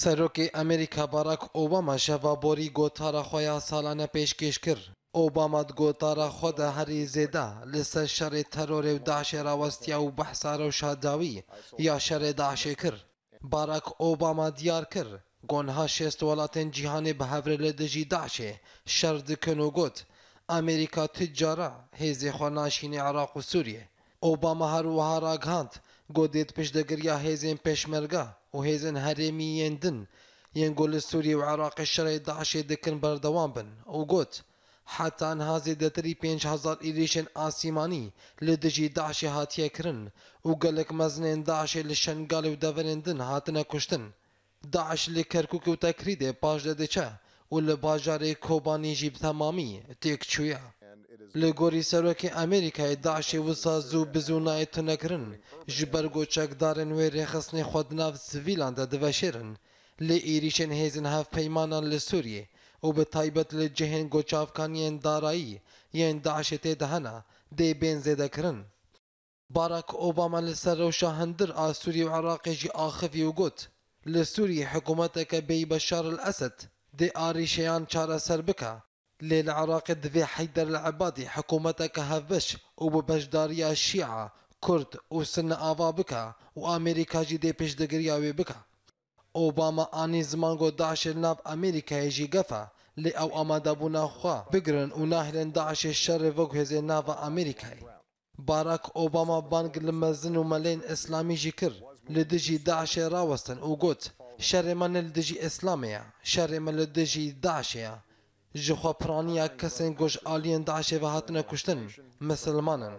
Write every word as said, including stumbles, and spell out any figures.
Serokê Amerîka Barack Obama şeva borî gotara xwe ya salane pêşkêş kir. Obama di gotara xwe de herî zêde li ser şerê terorê û DAIŞê rawestiya û behsa rewşa dawî ya şerê DAIŞê kir. Barack Obama diyar kir ku niha şêst welatên cîhanê bi hev re li dijî DAIŞê şer dikin û got, Amerîka tu cara hêzê xwe naşîne Iraq û Sûriyê. Obama her wiha ragihand ku dê di piştgiriya hêzên pêşmerge û hêzên herêmî yên din yên ku li Sûriyê û Iraqê şerê DAIŞê dikin berdewam bin û got, Heta niha zêdetirî pênc hezar êrîşên asîmanî li dijî DAIŞê hatiye kirin û gelek mezinên DAIŞê li Şengalê û deverên din hatine kuştin. DAIŞ li Kerkûkê û Tekrîdê paşde diçe û li bajarê Kobanî jî bi temamî têk çûye. Li gorî serokê Amerîkayê, DAIŞê wisa zû bi zû nayê tunekirin, ji ber ku çekdarên wê rêxistinê xwe di nav sivîlan de diveşêrin. Lê êrîşên hêzên hevpeymanan li Sûriyê û bi taybet li cihên ku çavkaniyên darayî yên DAIŞê tê de hene, dê bên zêdekirin. Barack Obama li ser rewşa hundir a Sûriyê û Iraqê jî axivî û got, Li Sûriyê hikûmeteke bêyî Beşar el Esed dê arîşeyan çareser bike. Lê li Iraqê divê Heyder el Ebadî hikûmeteke hevbeş û bi beşdariya Şîa, Kurd û Sunne ava bike û Amerîka jî dê piştgiriya wê bike. Obama anî ziman ku DAIŞê li nav Amerîkayê jî gef e, lê ew amadebûna xwe bigirin û nahêlin DAIŞê şerê veguhêze nava Amerîkayê. Barack Obama bang li mezin û meleyên îslamî jî kir, li dijî DAIŞê rawestin û got, Şerê me ne li dijî îslamê ye, şerê me li dijî DAIŞê ye. Ji xwe piraniya kesên ku ji aliyên DAIŞê ve hatine kuştin, misilman in.